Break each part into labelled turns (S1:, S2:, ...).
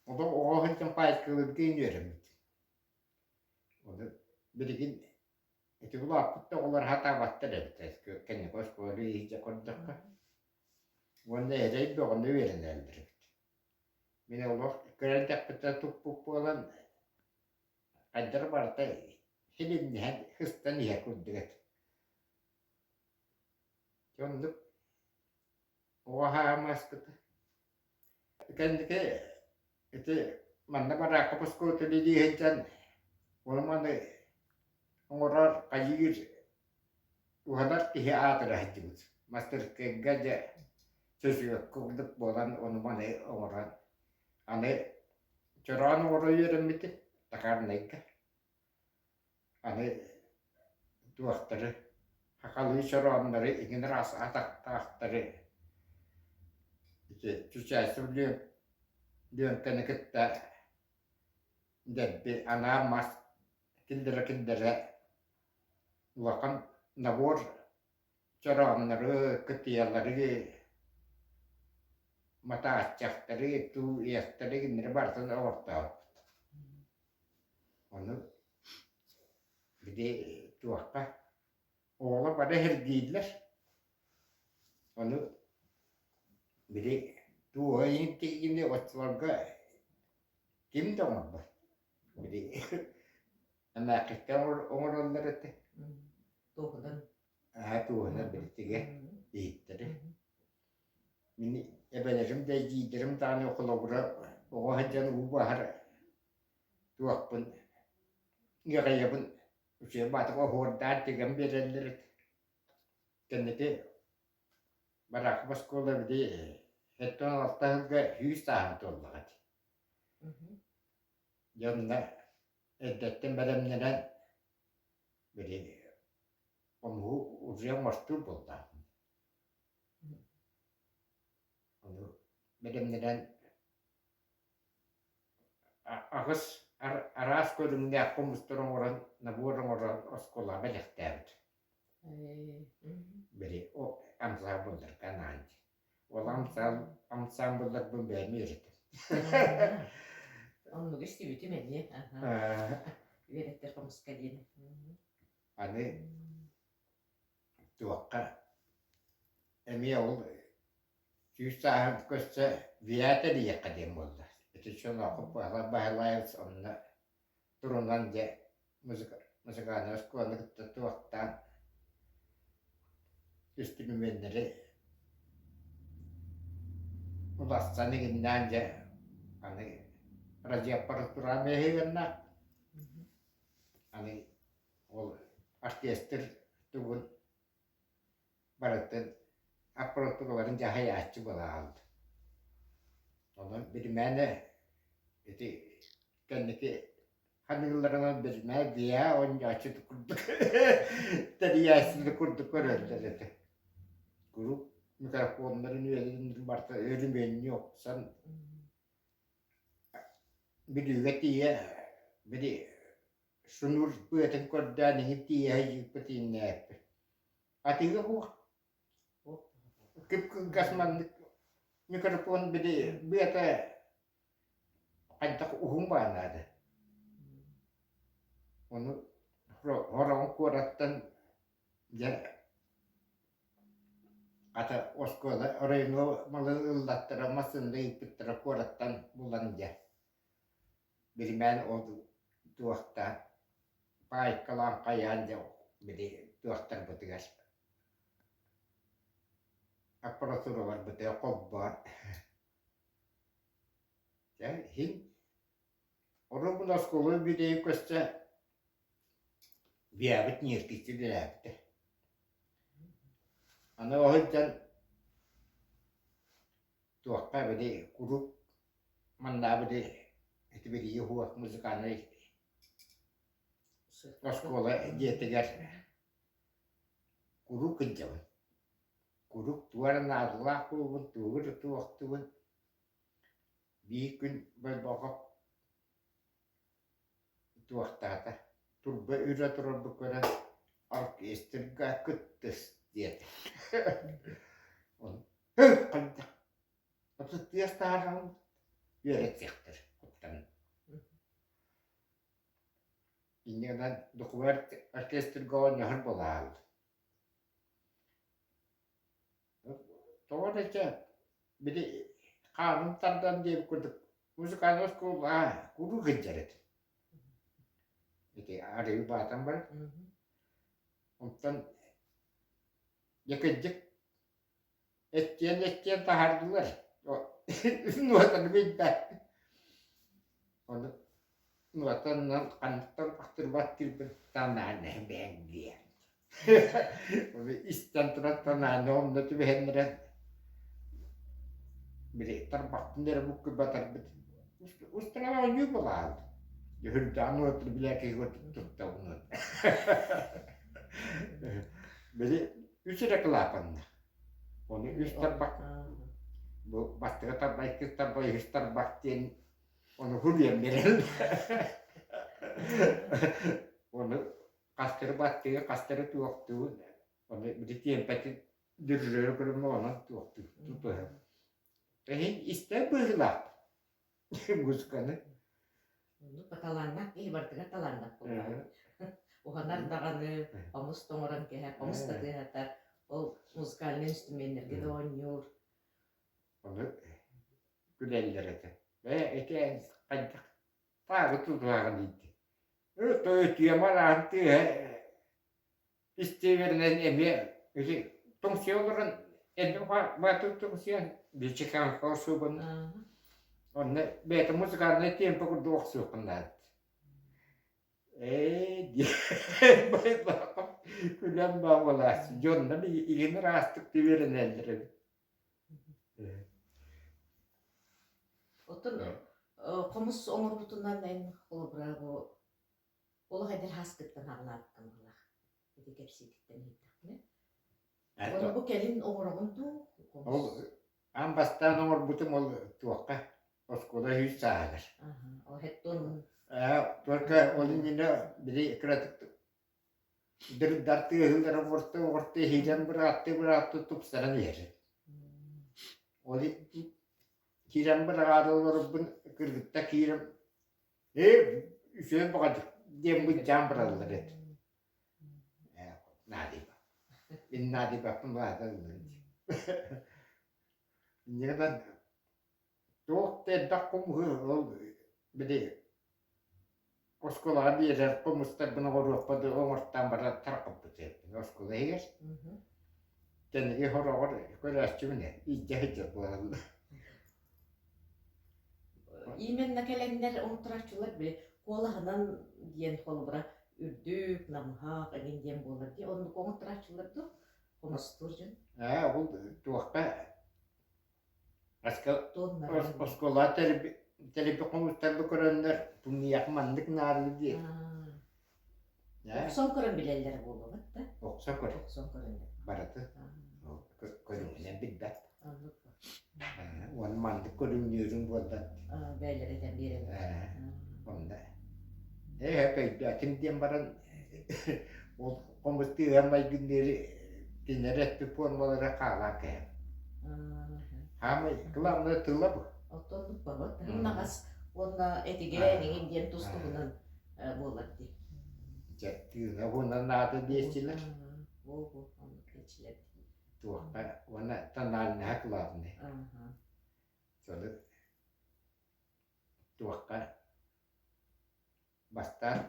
S1: Олох оҕо сылдьан паайкалыырга үөрэммит. Ону билигин ити улааппыт да оҕолор сатаабаттар эбит кэнники оскуола иһирдьэ көрдөххө. Уонна эрэй бөҕөнү үөрэнэллэр эбит. Мин олох кыра эрдэхпиттэн туппут буолан хайдах барыта силимнэһэн сыстан иһэр курдук этэ. Дьэ оннук оҕо хаамааспыта. Кэнники ити манна бараакка оскуолата үлэлии сылдьан ону-маны оҥорор, хайыыр, уһанар киһи аатыра сылдьыбыт. Мастарыскыайга дьэ чөчүөккэ курдук буолан ону-маны оҥорон аны чороон оҥоро үөрэммитим токарнайга. Аны туохтары сахалыы чорооннору иҥин араас атахтаахтары ити Чучаасов Лүөҥкэни кытта дэлби анаан мас киллэрэ-киллэрэ улахан набор чорооннору, кытыйалары, матааччахтары, туу-иэхтэри кинилэри барытын оҥортообуппут. Ону били туохха оҕолор бары эһэргииллэр. Ону били туоһа иһин тигини оччолорго ким да оҥорбот. Били эмээххиттэн оҥороллор этэ.
S2: Туоһунан.
S1: Аа туоһунан били тигэ иһиттэри. Мин эбэлэрим да эдьиийдэрим даҕаны холобура оҕо сылдьан уу баһар туохпун ыаҕайабын үчүгэй баатык оһуордаан тигэн биэрэллэр этэ. Кэнники Бараахап оскуола били 76 сылга 100 сааһын туоллаҕа дии. Дьэ онно эрдэттэн бэлэмнэнэн били хомуһу уже оҥостуу буоллаҕым. Ону бэлэмнэнэн Аҕыс араас көрүҥнээх хомустары оҥорон, набор оҥорон оскуолаҕа бэлэхтээбит. Били ансаамбылларга анаан дии. Ол ансаамбылларбын бэйэм үөрэтим.
S2: Оннугу истибитим эмиэ. Үөрэттэр хомуска диэн.
S1: Аны туохха эмиэ ол 100 сааһын көрсө виа тэрийиэххэ диэн буолла. Ити Чонохов Баһылай Баһылаевич онно турунан дьэ музыкальнай оскуоланы кытта туохтаан үстүрүмүөннэри уларсан игиннээн дьэ аны радиоаппаратурам эһигэннээх аны ол оркестр тугун барытын аппаратураларын дьаһайааччы буола хаалла. Онон биримээнэ ити кэнники ханыыларынан биримээ биэ оонньооччу курдук тэрийээччи курдук көрөллөр этэ. Куруук микрофоннарын үөлүн барыта өрүмүөннүү охсон Бүлүүгэ тиийэ били Шнур быатын көрдөөн иһин тиийэ сылдьыбыппыт ииннээппит. Атыыга суох. Кып-кылгас маннык микрофон били быата хайдах уһун баар наада. Ону Хороҕон куораттан дьэ хата оскуола оройуоҥҥа малын ыллаттара массыынаны ыыппыттара куораттан булан дьэ Биримээн ол туохтаан паайкалаан хайаан дьэ били туохтарбытыгар аппаратураларбытыгар холбоон дьэ иһин оруобуна оскуола бүтэйин көстө биэбит ньиэркиччи үлэлээбитэ. Аны ол сылдьан туохха били куруук маннаа били ити билии уһуох музыкальнай оскуола дьиэтигэр куруук сылдьабын. Куруук тугу эрэ наадалаах буолбун, тугу эрэ туохтуубун. Биир күн Бойбоохоп туохтаата, турба үрэ турарбын көрөн оркестрга кыттыс диэтэ. Ону хайдах Тыас таһааран үөрэтиэхтэр. Инньэ гынан духовой оркестрга оонньоһор буолааллар. Тоҕо эрэ чэ, били хаанын тардан диэбит курдук музыкальнай оскуола куруук сылдьар этим. Ити арыы баатан баран. Онтон дьэ кырдьык Эттиэн-эттиэн таһаардылар, нуотаны билбэппин. Ону нуотанан ханныктан ахтырбат тыырбын танааны бэйэҥ диэн. Ону истэн туран танааны онно түбэһиннэрэн били тарбахпын эрэ буккуйбатарбыт устаран оонньуу буолаабыт. Дьүһүрдээн нуотаны билэр киһи туттабын. Били үс эрэ кылаапанна. Ону үс тарбах бу бастакы тарбах, иккис тарбах, үһүс тарбах диэн ону хуруйан биэрэн ону хастары баттыы, хастары туохтуу, ону били тиэмпэтин дирижеры көрүмэ онон туохтуу тутуһар. Эһин истэр быһыылаах музыканы.
S2: Оннук талааннаах киһи барытыгар талааннаах буоллаҕа. Уһанар даҕаны, хомус да оҥорон кэһэр, хомус да тыаһатар, ол музыкальнай инструменнэргэ да оонньуур.
S1: Ону күлэллэр этэ. Ээ, ити эн хайдах таары тутуһаҕын диэки. Тиэмэ араан тыаһа Истиэбэринэн эмиэ ити тоҥсуйа олорон эрдэ баатыр тоҥсуйан биэчэкээн охсуубун онно бэйэтэ музыкальнай темпа курдук охсуоххун наада. Ээ диэн күлэн баҕалааччы дьоннор игин ыраастык үөрэнэллэр эбит.
S2: Оттон хомус оҥорбутунан эн холобура бу Олох эдэр сааскыттан аҕалаабыккын быһыылаах. Ити кэпсиикиттэн иһиттэхпинэ. Ону бу кэлин оҥороҕун дуу?
S1: Ол аан бастаан оҥорбутум ол туохха оскуола үһүс сааһыгар.
S2: Ол хеттон
S1: Только ол иннинэ били кыратык дырдар тыаһыылары оҥорто оҥорто иһирэн быраатты быраатты тупсаран иһэр. Ол киирэн быраҕаары олорорбун кыргытта киирэн Ээ, үчүгэй баҕайытык диэн быдьаан бараллар эт. Ээ, наадыйбат. Мин наадыйбаппын баата ыллын дии. Инньэ гынан туох да элбэх хомуһу ол били оскуолаҕа биэрэр хомустарбын оҥоруохпа дуу оҥортоон баран тарҕаппыт эбиппин оскуола иһигэр. Кэнники сороҕор көрөөччүбүн ээ, илдьэ сылдьар буолаллар.
S2: Именно кэлэннэр оҥоторооччулар били куолаһынан диэн холобура үрдүк, намыһах эҥин диэн буолар дии. Оннук оҥоторооччулар дуо? Хомустуур дьон.
S1: Ээ, ол туохха оскуола тэрийбит хомустарбы көрөннөр тумнуйах маннык наары диye.
S2: Охсон көрөн билэллэрэ буолуо да?
S1: Охсон көр.
S2: Охсон көрөннөр.
S1: Барыты. Көрүҥүнэн билбэт. Уонна маннык көрүҥнүүрүҥ буолбат.
S2: Бэйэлэрэ этэн биэрэллэр.
S1: Онно ээ өйдөөтүм диэн баран ол хомус тыаһа майгынныыры кинилэр эппит формалара хаалаан кэһэн. Хаамай главное тыла бу.
S2: Оттон бабат таһымнаҕас уонна этигээн эҥин диэн тус-туһунан буолар дии.
S1: Дьэ тыына уонна наада диэччилэр.
S2: Во-во, оннук диэччилэр.
S1: Туохха уонна тональноһа главный. Сону туохха бастаан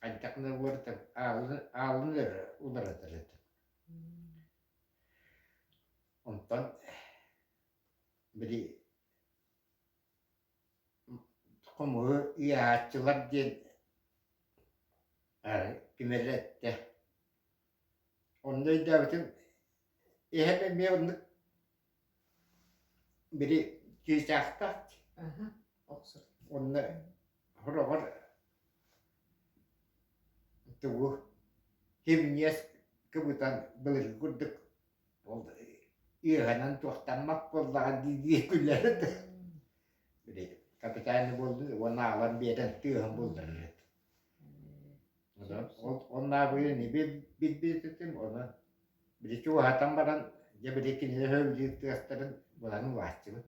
S1: хайдахына уларытар аалын аалын эрэ уларытар этим. Онтон били хомуһу ыйааччылар диэн ким эрэ эттэ Онно өйдөөбүтүм, эһэм эмиэ оннук били чыычаахтаах Онно сороҕор тугу химньиэс кыбытан былыргы курдук ол ыаһанан туохтаммат буоллаҕа дии-дии күлэр да. Били капитальный буоллун уонна аҕалан биэрэн тыаһын булларар этэ. Ол оннааҕы билбитим, онон били чугаһатан баран, дьэ били кинилэр сөбүлүүр тыастарын булан улааччыбын.